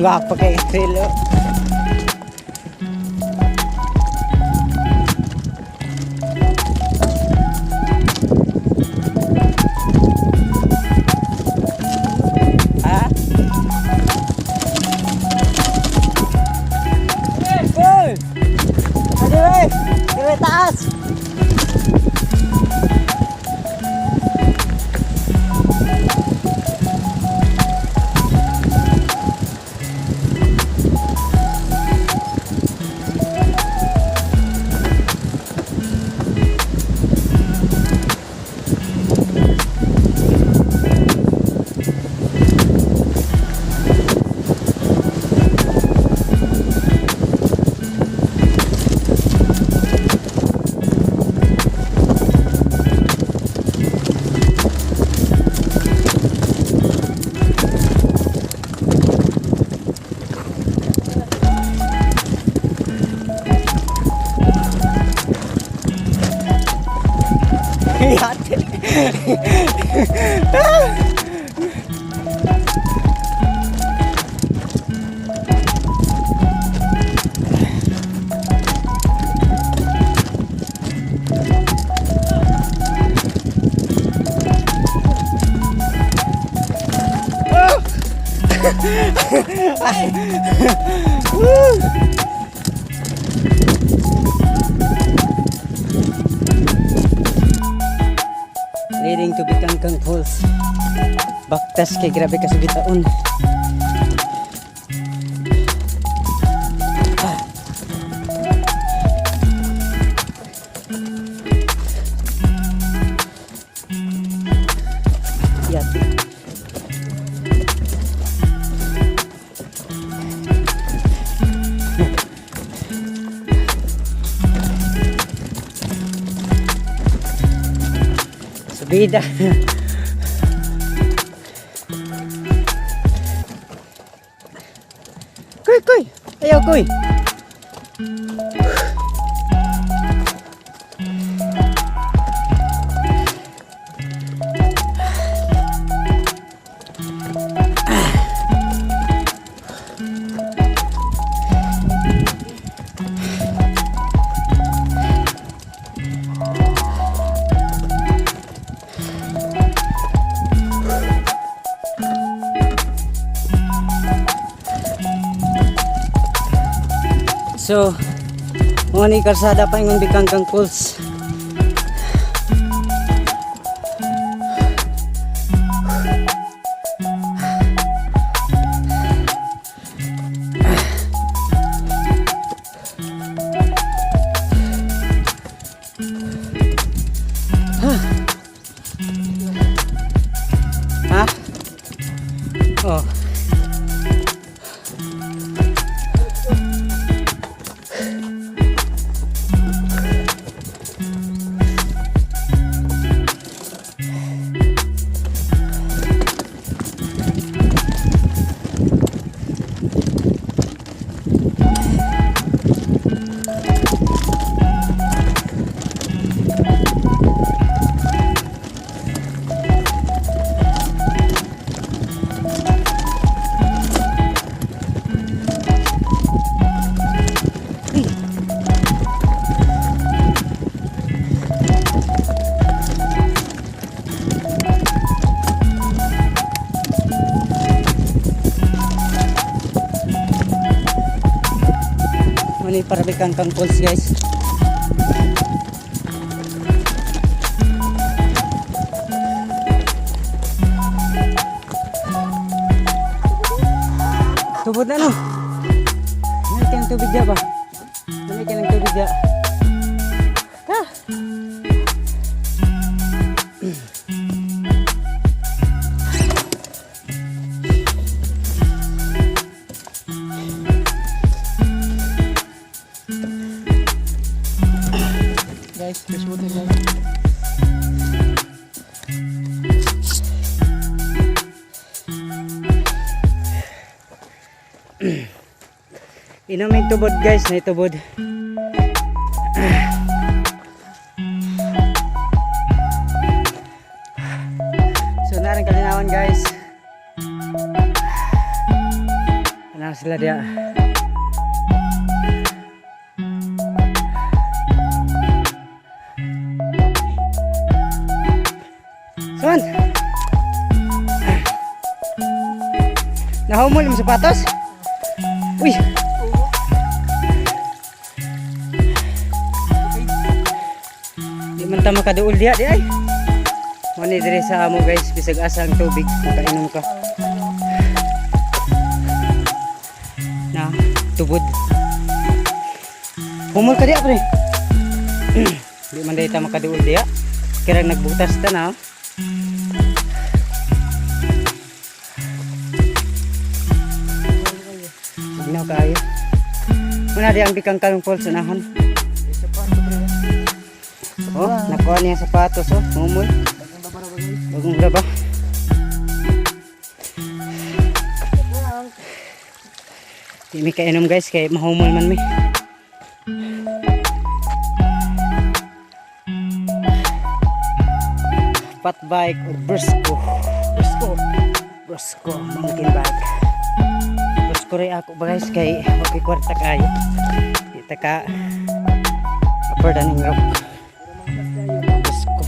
Gwapa kay trail, oh. Ha? Uy! Ano eh? Dire taas! Yate. Leading to Bikangkang Falls. Baktas kay grabe ka bitaon. Ah. Yan. Subida. Kuy, kuy. Ayaw, kuy. So, mga ni kalsada pa ingon Bikangkang Falls. Ha? Oh. Mani para Bikangkang Falls, guys. Tubod na no. May kang tubig dya ba? May kang tubig dya. Ah. Guys, fresh water, guys. Inumin tubod, guys, na tubod. So naring kalinawan, guys. Ano Sila diya. Son! Nahumol yung sapatos? Uy! Di man ta makaduol diya di ay. Mo ni diri sa amo, guys, bisag asa ang tubig, makainom ka. Na, tubod. Humol ka diya, pre. Di man diay ta makaduol diya. Kirang nagbutas ta na, oh. Ginaw kaayo. Muna di ang bikang kalong falls unahan. Oh, nakuha niya ang sapatos, oh. Humol. Bagong laba. Di mi kainom, guys, kay mahumol man mi. Fat bike or Brusco. Brusco. Brusco mountain bike. Brusco rin ako ba, guys, kay okay kwarta kayo. Di ta ka afford aning rock. Brusco.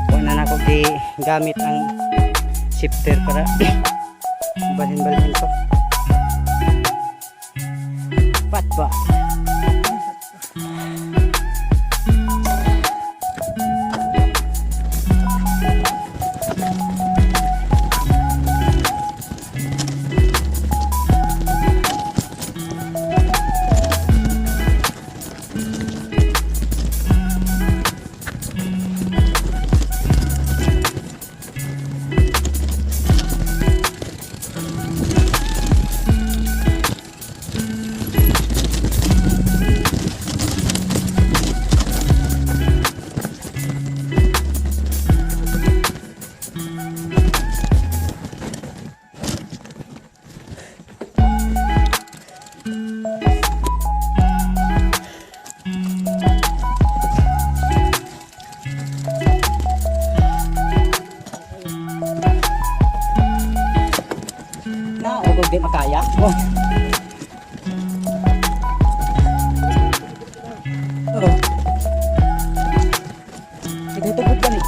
Kuha na nako gi gamit ang shifter para balhin-balhin ko. Fat bike. Na, o di makaya. Oh. Oh. Tinutugod kami.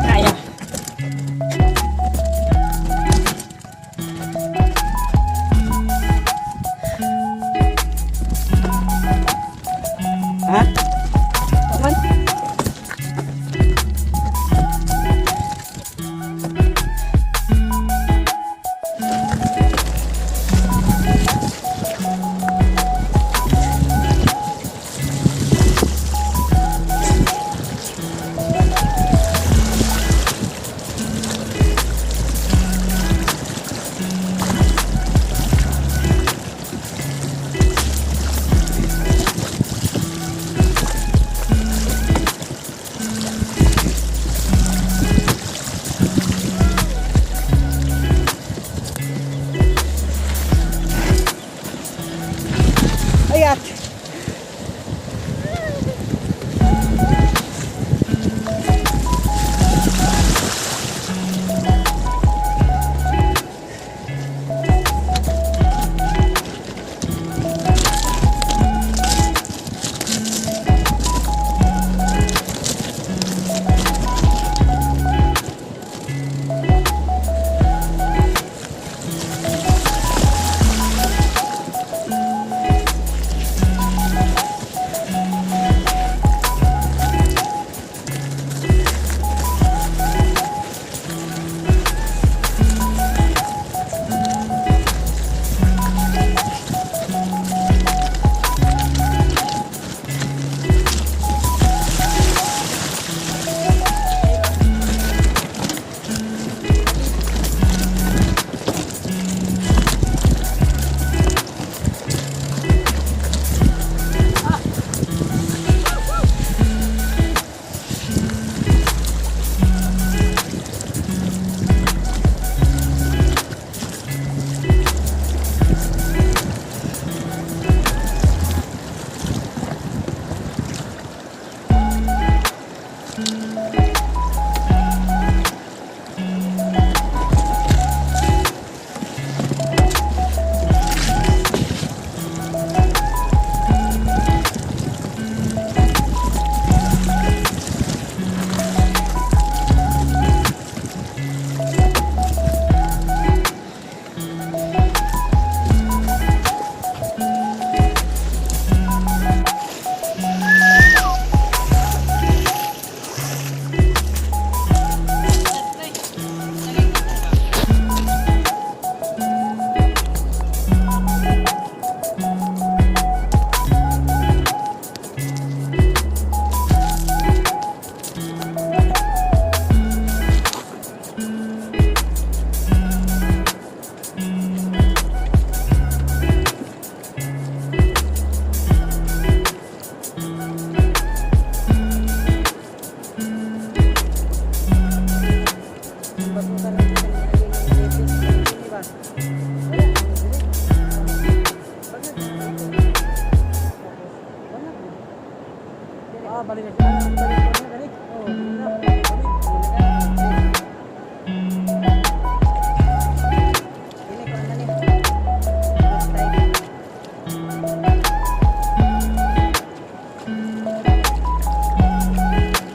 Kaya. Ha? Aman? Ah, balik na siya. Balik na, balik. Oh, na. Balik. Dili ko na ni. First time.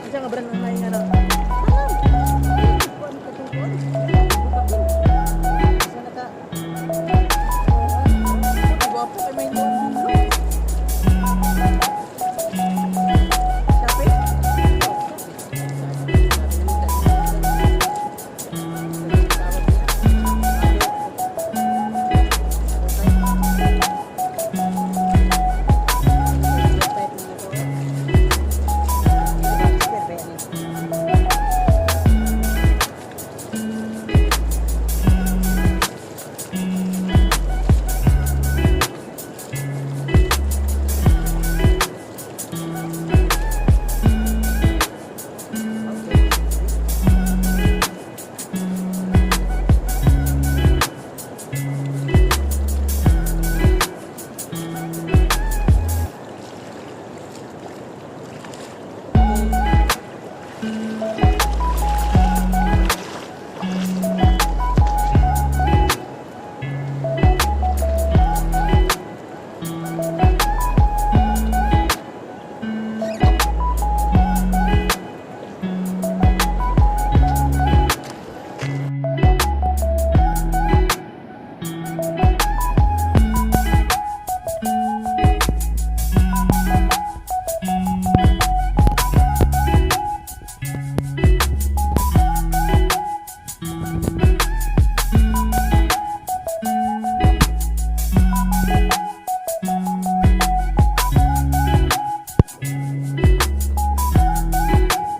Isa nga brand na yung ano. Alam. Kuan ka tong kuan. Sa naka Gwapo kay may no. Shopee?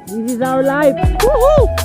This is our life. Woohoo!